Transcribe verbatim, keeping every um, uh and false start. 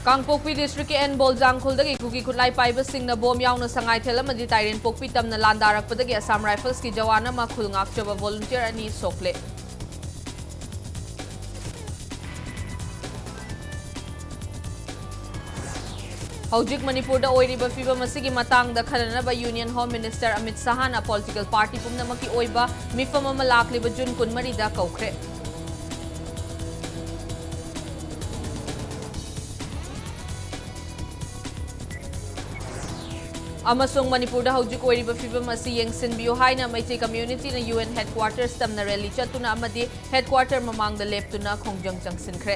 ꯀꯥꯡꯄꯣꯛꯄꯤ ꯗꯤꯁꯇ꯭ꯔꯤꯛꯀꯤ ꯑꯦꯟ ꯕꯣꯜꯖꯥꯡ ꯈꯨꯜꯗꯒꯤ ꯀꯨꯀꯤ ꯈꯨꯠꯂꯥꯏ ꯄꯥꯏꯕꯁꯤꯡꯅ ꯕꯣꯝ ꯌꯥꯎꯅ ꯁꯉꯥꯏꯊꯦꯜ ꯑꯃꯗꯤ ꯇꯥꯏꯔꯦꯟꯄꯣꯛꯄꯤ ꯇꯝꯅ ꯂꯥꯟꯗꯥꯔꯛꯄꯗꯒꯤ ꯑꯁꯥꯝ ꯔꯥꯏꯐꯜꯁꯀꯤ ꯖꯋꯥꯟ ꯑꯃ, ꯈꯨꯜ ꯉꯥꯛꯆꯕ ꯚꯣꯂꯨꯟꯇꯤꯌꯔ ꯑꯅꯤ ꯁꯣꯛꯂꯦ꯫ ꯍꯧꯖꯤꯛ ꯃꯅꯤꯄꯨꯔꯗ ꯑꯣꯏꯔꯤꯕ ꯐꯤꯕꯝ ꯑꯁꯤꯒꯤ ꯃꯇꯥꯡꯗ ꯈꯟꯅꯅꯕ ꯌꯨꯅꯤꯌꯟ ꯍꯣꯝ ꯃꯤꯅꯤꯁꯇꯔ ꯑꯃꯤꯠ ꯁꯍꯥꯅ ꯄꯣꯂꯤꯇꯤꯀꯦꯜ ꯄꯥꯔꯇꯤ ꯄꯨꯝꯅꯃꯛꯀꯤ ꯑꯣꯏꯕ ꯃꯤꯐꯝ ꯑꯃ ꯂꯥꯛꯂꯤꯕ ꯖꯨꯟ ꯀꯨꯟꯃꯔꯤꯗ ꯀꯧꯈ꯭ꯔꯦ꯫ ꯑꯃꯁꯨꯡ ꯃꯅꯤꯄꯨꯔꯗ ꯍꯧꯖꯤꯛ ꯑꯣꯏꯔꯤꯕ ꯐꯤꯕꯝ ꯑꯁꯤ ꯌꯦꯡꯁꯤꯟꯕꯤꯌꯨ ꯍꯥꯏꯅ ꯃꯩꯇꯩ ꯀꯝꯃ꯭ꯌꯨꯅꯤꯇꯤꯅ ꯌꯨ ꯑꯦꯟ ꯍꯦꯗꯀ꯭ꯋꯥꯇꯔꯁ ꯇꯝꯅ ꯔꯦꯂꯤ ꯆꯠꯇꯨꯅ ꯑꯃꯗꯤ ꯍꯦꯗꯀ꯭ꯋꯥꯇꯔ ꯃꯃꯥꯡꯗ ꯂꯦꯞꯇꯨꯅ ꯈꯣꯡꯖꯪ ꯆꯪꯁꯤꯟꯈ꯭ꯔꯦ꯫